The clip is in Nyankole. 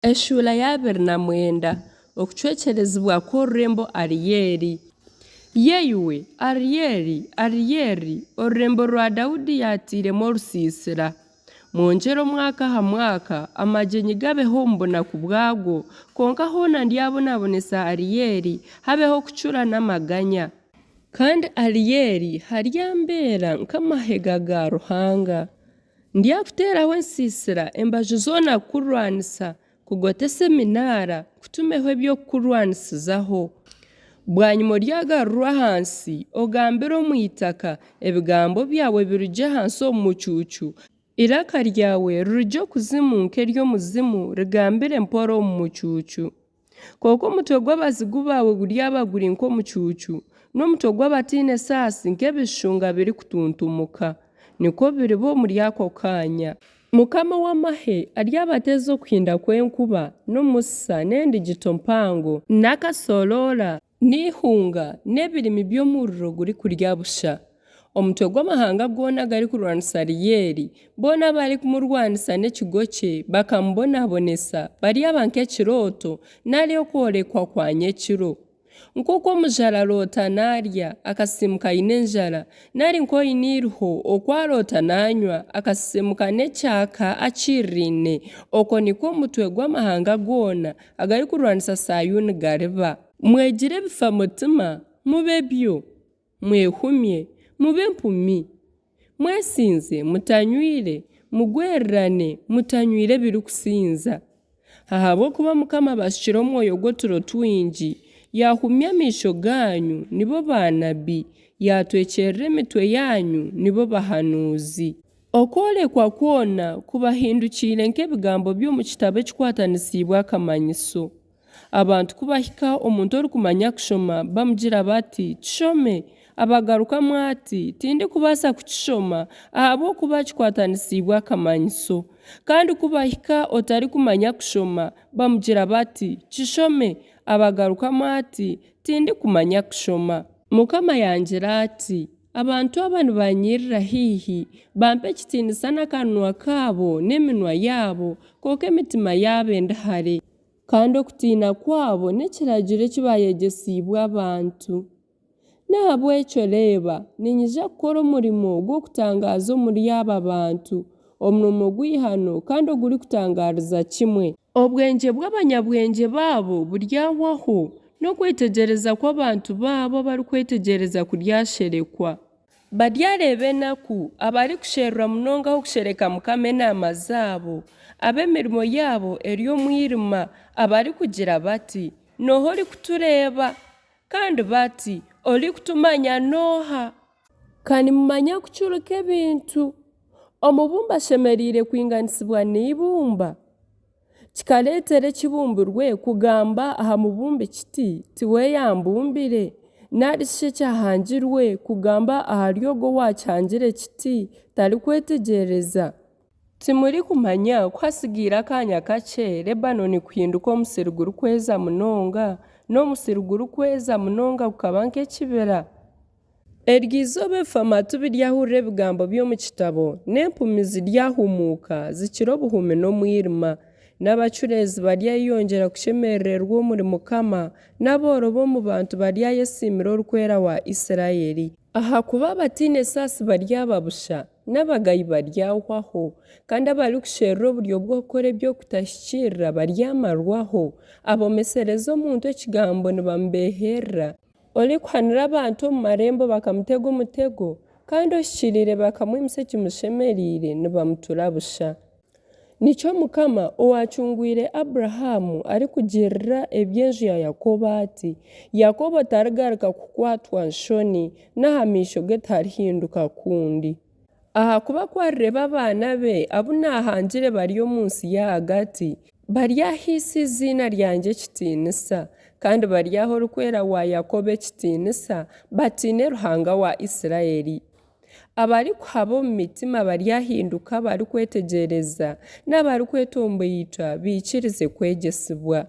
Eshuura y'abiri na mwenda, Okucwekyerezibwa kw'orurembo Arieli. Yeiwe, Arieli, Arieli, orurembo rwa Daudi yaatairemu orusiisira! Mwongyere omwaka aha mwaka, amagyenyi gabeho omu bunaku bwago, kwonka hoona ndyabonabonesa Arieli, habeho okucura n'amaganya. Kandi Arieli haryambeera nk'amahega ga Ruhanga. Ndyakuteeraho ensiisira embaju zoona kukurwanisa, nkugotese eminaara, nkutumeho eby'okukurwanisizaho. Bwanyima oryagarurwa ahansi, ogambire omu itaka, ebigambo byawe birugye ahansi omu mucuucu, eiraka ryawe rirugye okuzimu nk'ery'omuzimu, rigambire mpora omu mucuucu. Kwonka omutwe gw'abazigu baawe guryaba guri nk'omucuucu, n'omutwe gw'abataine saasi nk'ebishushunga birikutuntumuka. Nikwo biriba omuri ako kaanya. Mukama ow'amahe aryabateeza okuhinda kw'enkuba, n'omutsitsa, n'endigito mpango, n'akasooroora, n'eihunga, n'ebirimi by'omuriro gurikurya busha. Omutwe gw'amahanga goona agarikurwanisa Arieli, boona abarikumurwanisa n'ekigo kye bakamubonabonesa, baryaba nk'ekirooto nari okworekwa kwa nyekiro. Nk'oku omujara aroota naarya, akasisiimuka aine enjara, nari nk'oine eiriho oku aroota naanywa, akasisiimuka n'ekyaka akiiriraine, okwo nikwo omutwe gw'amahanga goona agarikurwanisa Saayuuni gariba. Mwegire ebifamutima, mube byo. Mwehumye, mube empumi. Mwesinze, mutanyweire, mugwererane, mutanyweire ebirikusinza. Ahabw'okuba Mukama abashukire omwoyo gw'oturo twingi, yaahumya amaisho gaanyu, nibo baanabi, yaatwekyerera emitwe yaanyu, nibo bahanuuzi. Okworekwa kwona kubahindukiire nk'ebigambo by'omu kitabo ekikwatanisiibwe akamanyiso. Abantu ku bahika omuntu orikumanya kushoma bamugira bati, Kishome. Abagarukamu ati, Tindikubaasa kukishoma ahabw'okuba kikwatanisiibwe akamanyiso. Kandi ku bahika otarikumanya kushoma bamugira bati, Kishome. Abagarukamu ati, Tindikumanya kushoma. Mukama yangira ati, Abantu aba nibaanyirira haihi, bampa ekitiinisa n'akanwa kaabo n'eminwa yaabo, kwonka emitima yaabo endi hare. Kandi okutiina kwabo n'ekiragiro eki baayegyesiibwe abantu. N'ahabw'ekyo reeba, niinyija kukora omurimo gw'okutangaaza omuri aba bantu, omurimo gw'eihano kandi ogurikutangaariza kimwe. Obwengye bw'abanyabwengye baabo buryahwaho, n'okwetegyereza kw'abantu baabo abarikwetegyereza kuryasherekwa. Baryareeba enaku abarikusherura munonga ah'okushereka Mukama enaama zaabo, ab'emirimo yaabo eri omwirima, abarikugira bati, N'oha orikutureeba? Kandi bati, Orikutumanya n'oha? Ka nimumanya kucurika ebintu! Omubumbi ashemereire kwinganisibwa n'eibumba? Kikareetera ekibumbirwe kugamba aha mubumbi kiti, Tiwe yaambumbire? Nari shi ekyahangirwe kugamba ahari ogwo owaakihangire kiti, Tarikwetegyereza? Timurikumanya ku hatsigaire akaanya kakye Lebanooni kuhinduka omusiri gurikweza munonga, n'omusiri gurikweza munonga gukaba nk'ekibira? Eryo izooba ebifamatu biryahurira ebigambo by'omu kitabo, n'empumi ziryahumuuka, zikire obuhumi n'omwirima. N'abacureezi baryayeyongyera kushemerererwa omuri Mukama, n'abooro b'omu bantu baryayesiimira Orikwera wa Isiraeli. Ahakuba abataine saasi baryaba busha, n'abagayi baryahwaho, kandi abarikusherura oburyo bw'okukora eby'okutahikiirira baryamarwaho. Abomesereza omuntu ekigambo nibamubeeherera. Orikuhanura abantu omu marembo bakamutega omutego, kandi ohikiriire bakamwimutsa ekimushemereire nibamutura busha. Nikyo Mukama owaacungwire Abrahamu arikugirira eby'enju ya Yakobo ati, Yakobo tarigaruka kukwatwa nshoni, n'aha maisho ge tiharihinduka kundi. Ahakuba ku arireeba abaana be abu naahangire bari omu nsi y'ahagati, baryahaisa eiziina ryangye ekitiinisa, kandi baryaha Orikwera wa Yakobo ekitiinisa, batiine Ruhanga wa Isiraeli. Abarikuhaba omu mitima baryahinduka abarikwetegyereza, n'abarikwetomboitwa baikirize kwegyesibwa.